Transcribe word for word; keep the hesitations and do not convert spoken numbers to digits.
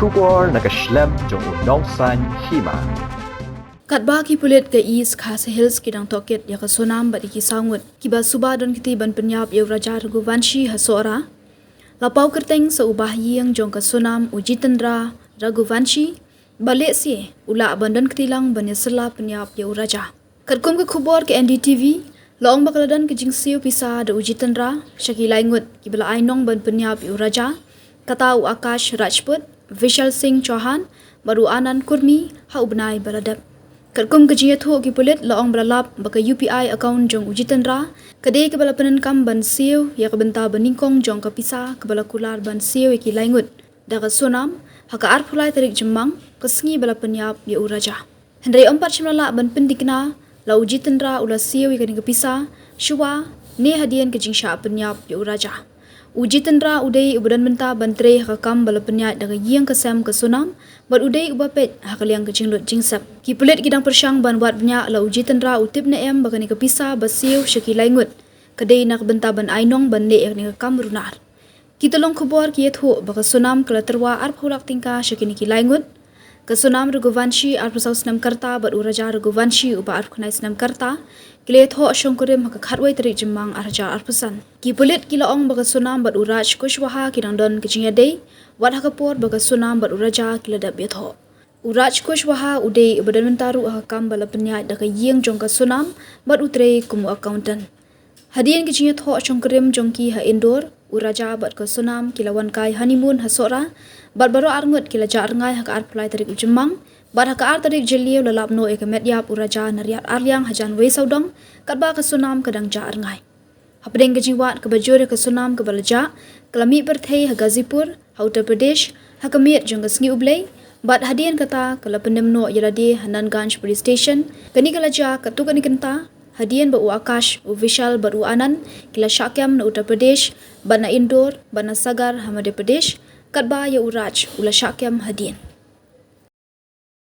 Khubor na ka shlem jong u Nongsaiñ Hima. Katba ki pulit ka East Khasi Hills ki dang tohkit ïa ka Sonam bad ïa ki saw ngut kiba suba don kti ban pynïap ïa u Raja Raghuvanshi ha Sohra, la paw kyrteng sa u bahaïing jong ka Sonam, u Jitendra Raghuvanshi, ba lehse u lah ban don kti lang ban ïasylla pynïap ïa u Raja. Katkum ka khubor ka N D T V, la ong ba ka la don ka jingsiew pisa da u Jitendra sha ki lai ngut kiba la ai nong ban pynïap ïa u Raja, kata u Akash Rajput, Vishal Singh Chauhan bad u Anand Kurmi ha u bnai ba la dep. Katkum ka jingïathuh ki pulit, la ong ba la lap ba ka U P I account jong u Jitendra ka dei kaba la pyndonkam ban siew ïa ka bynta ba nyngkong jong ka pisa kaba la kular ban siew ïa ki lai ngut da ka Sonam ha ka arphew lai tarik Jymmang, ka sngi ba la pynïap ïa u Raja. Hynrei ym pat shym la lah ban pynthikna la u Jitendra u la siew ïa kane ka pisa shuwa ne hadien ka jingshah pynïap ïa u Raja. U Jitendra u dei uba don bynta ban trei ha ka kam ba la pynïaid da ka ïing ka sem ka Sonam bad u dei uba peit ha ka liang ka jinglut jingsep. Ki pulit ki dang pyrshang ban wad bniah la u Jitendra u tip ne em ba kane ka pisa ba siew sha ki lai ngut ka dei na ka bynta ban ai nong ban leh ïa kane ka kam runar. Ki tyllong khubor ki ïathuh ba ka Sonam ka la tyrwa arphew lak tyngka sha kine ki lai ngut. Ka Sonam Raghuvanshi, arphew saw snem ka rta, bad u Raja Raghuvanshi uba arphew khyndai snem ka rta, ki la ïathoh shongkurim ha ka khatwei tarik Jymmang arhajar arphew san. Ki pulit ki la ong ba ka Sonam bad u Raj Kushwaha ki dang don ka jingïadei wat ha ka por ba ka Sonam bad u Raja ki la dep ïathoh. U Raj Kushwaha u dei uba don bynta ruh ha ka kam ba la pynïaid da ka ïing jong ka Sonam bad u trei kum u accountant. Hadien ka jingïathoh shongkurim jong ki ha Indore, u Raja bad ka Sonam ki la wan kai honeymoon ha Sohra bad baroh arngut ki la jah rngai ha ka arphew lai tarik u Jymmang, bad ha ka ar tarik Jylliew la lap noh ïa ka met ïap u Raja na riat arliang hajan wei sawdong, katba ka Sonam ka dang jah rngai. Hapdeng ka jingwad kaba jur ïa ka Sonam kaba la jah, ka la mih pyrthei ha Ghazipur ha Uttar Pradesh ha ka miet jong ka Sngi U Blei, bad hadien kata ka la pyndem noh ïa lade ha Nanganj Police Station. Kane ka la jia katto katne kynta hadien ba u Akash, u Vishal bad u Anand ki la shah kem na Uttar Pradesh, bad na Indore bad na Sagar ha Madhya Pradesh, katba ïa u Raj u la shah kem hadien.